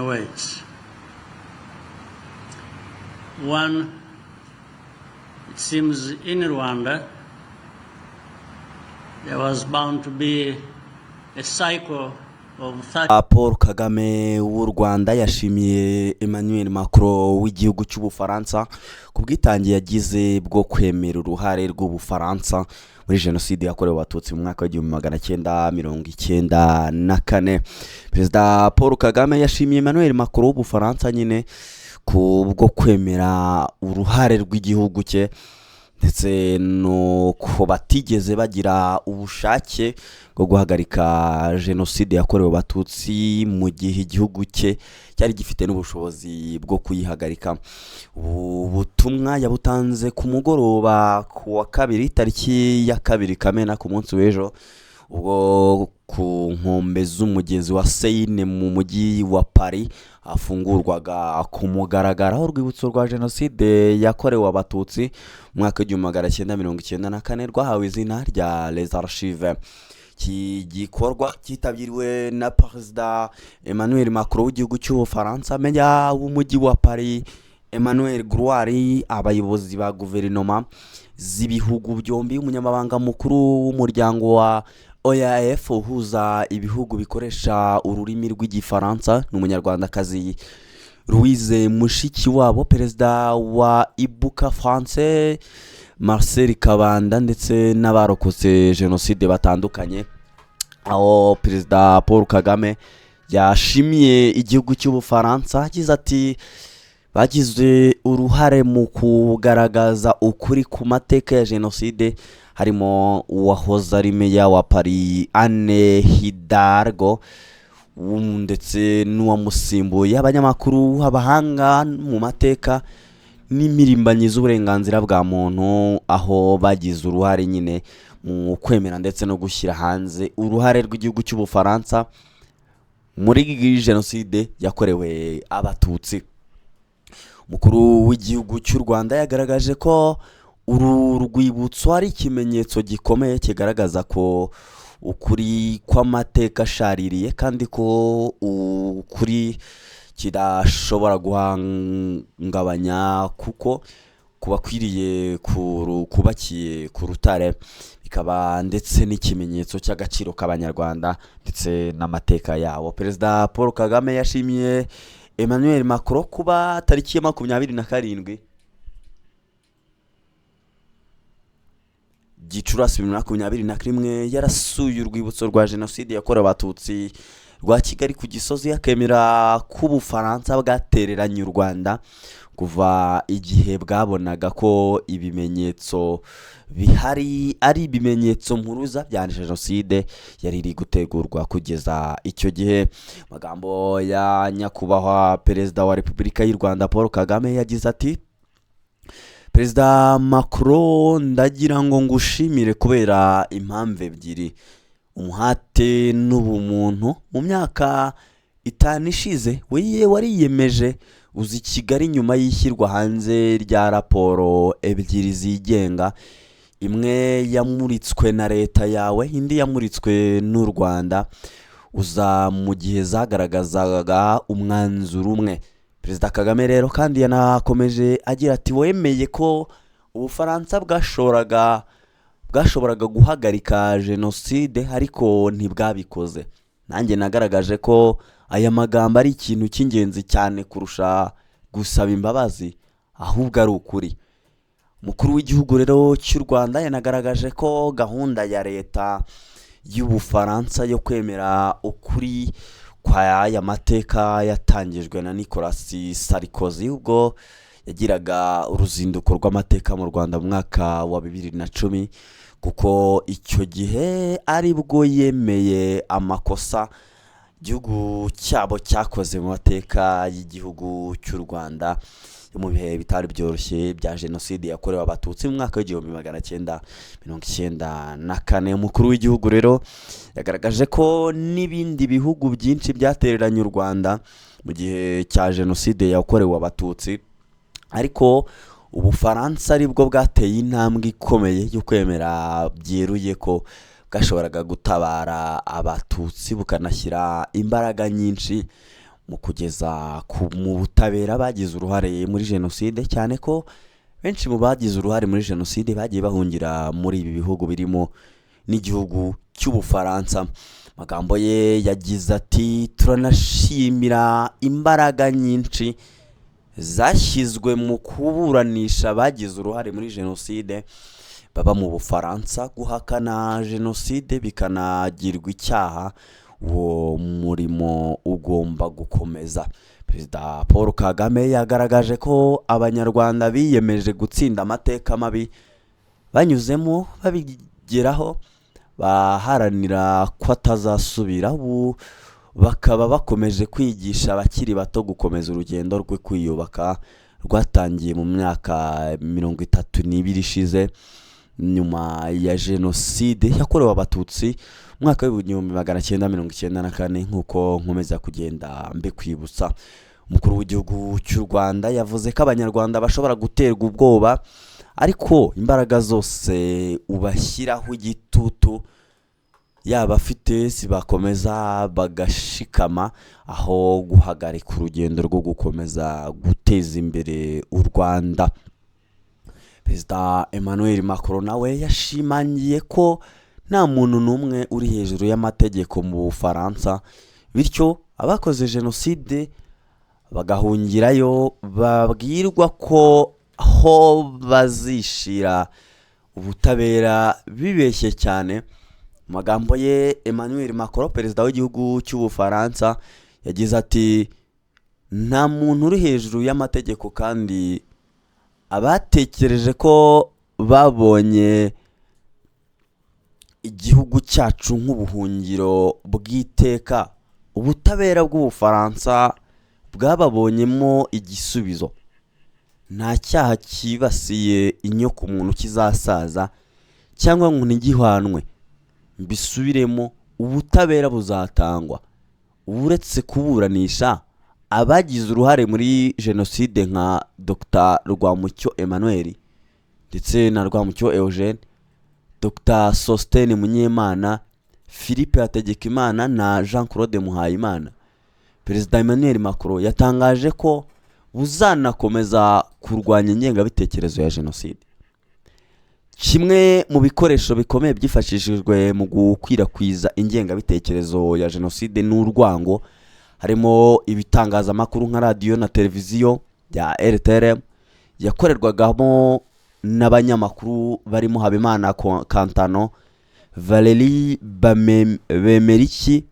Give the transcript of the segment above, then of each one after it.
Ways. One, it seems in Rwanda, there was bound to be a cycle of 30 Paul Kagame w'u Rwanda yashimiye Emmanuel Macron w'igihugu cy'Ubufaransa ku bwitange yagize bwo kwemera uruhare rw'Ubufaransa muri Jenoside yakorewe Abatutsi mu mwaka wa 1994. Perezida Paul Kagame yashimiye Emmanuel Macron w'Ubufaransa nyine ku bwo kwemera uruhare rw'igihugu cye, ndetse nuko batigeze bagira ubushake bwo guhagarika Jenoside yakorewe Abatutsi mu gihe igihugu cye cyari gifite n'ubushobozi bwo kuyihagarika. Ubu butumwa yabutanze ku mugoroba ku wa kabiri, tariki ya 2 Kamena, ku munsi w'ejo, ubwo ku nkombe z'umugezi wa Seine mu mujyi wa Paris hafungurwaga ku mugaragaro urwibutso rwa Jenoside yakorewe Abatutsi mu mwaka wa 1994, rwahawe izina rya Les Archives. Iki gikorwa cyitabiriwe na Perezida Emmanuel Macron w'igihugu cy'Ubufaransa, meya w'umujyi wa Paris Emmanuel Grégoire, abayobozi ba guverinoma z'ibihugu byombi, umunyamabanga mukuru w'umuryango wa OIF uhuza ibihugu bikoresha ururimi rw'Igifaransa, ni Umunyarwandakazi Louise Mushikiwabo, perezida wa Ibuka France Marcel Kabanda, ndetse n'abarokotse Jenoside batandukanye, aho Perezida Paul Kagame yashimiye igihugu cy'Ubufaransa agize ati: "Bagize uruhare mu kugaragaza ukuri ku mateka ya Jenoside, harimo uwahoze ari meya wa Paris Anne Hidalgo ndetse n'uwamusimbuye, abanyamakuru, abahanga mu mateka n'impirimbanyi z'uburenganzira bwa muntu, aho bagize uruhare nyine mu kwemera ndetse no gushyira hanze uruhare rw'igihugu cy'Ubufaransa muri Jenoside yakorewe Abatutsi." Umukuru w'igihugu cy'u Rwanda yagaragaje ko uru rwibutso ari ikimenyetso gikomeye kigaragaza ko ukuri kw'amateka ashaririye, kandi ko ukuri kidashobora guhungabanya kuko kubakwiriye kubakiye ku rutare, bikaba ndetse n'ikimenyetso cy'agaciro k'Abanyarwanda ndetse n'amateka yabo. Perezida Paul Kagame yashimiye Emmanuel Macron kuba tariki ya 27 Gicurasi 2021 yarasuye urwibutso rwa Jenoside yakorewe Abatutsi rwa Kigali ku Gisozi, akemera ko Ubufaransa bwatereranye u Rwanda kuva igihe bwabonaga ko ibimenyetso bihari ari ibimenyetso mpuruza bya Jenoside yari iri gutegurwa kugeza icyo gihe. Amagambo ya Nyakubahwa Perezida wa Repubulika y'u Rwanda Paul Kagame yagize ati: "Perezida Macron, ndagira ngo ngushimire kubera impamvu ebyiri: umuhate n'ubumuntu. Mu myaka 5 ishize wiye wariyemeje uza i Kigali nyuma y'ishyirwa hanze rya raporo ebyiri zigenga, imwe yamuritswe na leta yawe, indi yamuritswe n'u Rwanda, uza mu gihe zagaragazaga umwanzuro umwe." Perezida Kagame rero kandi yanakomeje agira ati: "Wemeye ko Ubufaransa bwashoboraga guhagarika Jenoside ariko ntibwabikoze. Nanjye nagaragaje ko aya magambo ari ikintu cy'ingenzi cyane kurusha gusaba imbabazi, ahubwo ari ukuri." Umukuru w'igihugu rero cy'u Rwanda yanagaragaje ko gahunda ya leta y'Ubufaransa yo kwemera ukuri kw'aya mateka yatangijwe na Nicolas Sarkozy ubwo yagiraga uruzinduko rw'amateka mu Rwanda mu mwaka wa 2010, kuko icyo gihe aribwo yemeye amakosa igihugu cyabo cyakoze mu mateka y'igihugu cy'u Rwanda mu bihe bitari byoroshye bya Jenoside yakorewe Abatutsi mu mwaka wa 1994. Umukuru w'igihugu rero yagaragaje ko n'ibindi bihugu byinshi byatereranye u Rwanda mu gihe cya Jenoside yakorewe Abatutsi, ariko Ubufaransa aribwo bwateye intambwe ikomeye yo kwemera byeruye ko bwashoboraga gutabara Abatutsi, bukanashyira imbaraga nyinshi Mu kugeza mu butabera bagize uruhare muri jenoside, cyane ko benshi mu bagize uruhare muri jenoside bagiye bahungira muri ibi bihugu birimo n'igihugu cy'Ubufaransa. Amagambo ye yagize ati: "Turanashimira imbaraga nyinshi zashyizwe mu kuburanisha abagize uruhare muri jenoside baba mu Bufaransa. Guhakana jenoside bikanagirwa icyaha, uwo murimo ugomba gukomeza." Perezida Paul Kagame yagaragaje ko Abanyarwanda biyemeje gutsinda amateka mabi banyuzemo, babigeraho baharanira ko atazasubira, ubu bakaba bakomeje kwigisha abakiri bato gukomeza urugendo rwo kwiyubaka rwatangiye mu myaka 32 ishize nyuma ya jenoside yakorewe Abatutsi mu mwaka w'1994. Nk'uko nkomeza kugenda mbikwibutsa, umukuru w'igihugu cy'u Rwanda yavuze ko Abanyarwanda bashobora guterwa ubwoba, ariko imbaraga zose ubashyiraho igitutu yaba afite zibakomeza bagashikama aho guhagarika urugendo rwo gukomeza guteza imbere u Rwanda. Perezida Emmanuel Macron nawe yashimangiye ko nta muntu n'umwe uri hejuru y'amategeko mu Bufaransa, bityo abakoze jenoside bagahungirayo babwirwa ko ho bazishira ubutabera bibeshye cyane. Mu magambo ye, Emmanuel Macron, perezida w'igihugu cy'Ubufaransa, yagize ati: "Nta muntu uri hejuru y'amategeko, kandi abatekereje ko babonye igihugu cyacu nk'ubuhungiro bw'iteka, ubutabera bw'Ubufaransa bwababonyemo igisubizo. Nta cyaha cyibasiye inyokomuntu kizasaza cyangwa ngo ntigihanwe. Mbisubiremo, ubutabera buzatangwa." Uretse kuburanisha abagize uruhare muri jenoside nka Dr Rwamucyo Emmanuel ndetse na Rwamucyo Eugene, Dr Sosthène Munyemana, Philippe Hategekimana na Jean Claude Muhayimana, Perezida Emmanuel Macron yatangaje ko buzanakomeza kurwanya ingengabitekerezo ya jenoside. Kimwe mu bikoresho bikomeye byifashishijwe mu gukwirakwiza ingengabitekerezo ya jenoside n'urwango harimo ibitangazamakuru nka radiyo na televiziyo bya RTLM yakorerwagamo n'abanyamakuru barimo Habimana Kantano, Valerie Bemeriki.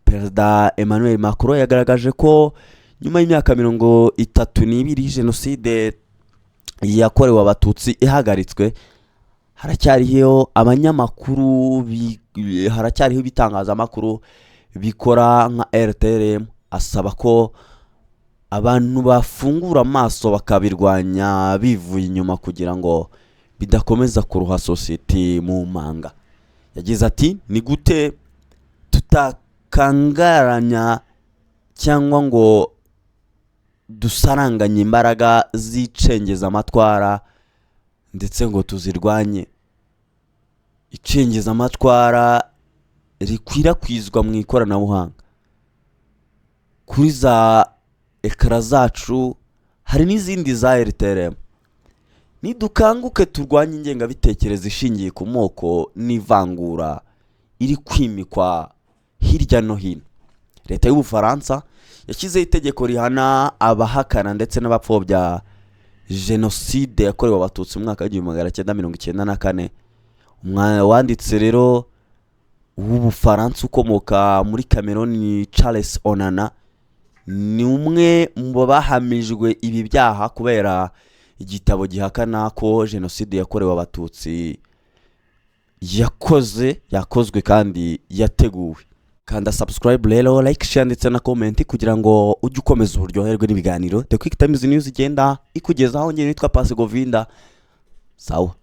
Perezida Emmanuel Macron yagaragaje ko nyuma y'imyaka 32 jenoside yakorewe Abatutsi ihagaritswe, haracyariho abanyamakuru haracyariho ibitangazamakuru bikora nka RTLM, asaba ko abantu bafungura amaso bakabirwanya bivuye inyuma kugira ngo bidakomeza kuroha sosiyete mu manga. Yagize ati: "Ni gute tutakangaranya cyangwa ngo dusaranganye imbaraga z'icengezamatwara ndetse ngo tuzirwanye? Icengezamatwara rikwirakwizwa mu ikoranabuhanga kuri za écran zacu, hari n'izindi za RTLM. Nidukanguke turwanye ingengabitekerezo ishingiye ku moko n'ivangura iri kwimikwa hirya no hino." Leta y'Ubufaransa yashyizeho itegeko rihana abahakana ndetse n'abapfobya jenoside yakorewe Abatutsi mu mwaka w'1994. Wanditse rero w'Ubufaransa ukomoka muri Cameroon, Charles Onana, ni umwe mu bahamijwe ibi byaha kubera igitabo gihakana ko jenoside yakorewe Abatutsi yakozwe kandi yateguwe. Kanda subscribe rero, like, share ndetse na comment kugira ngo ujye ukomeza uburyoherwe n'ibiganiro The Quick Times News igenda ikugezaho. Njye nitwa Pasi Govinda. Sawa.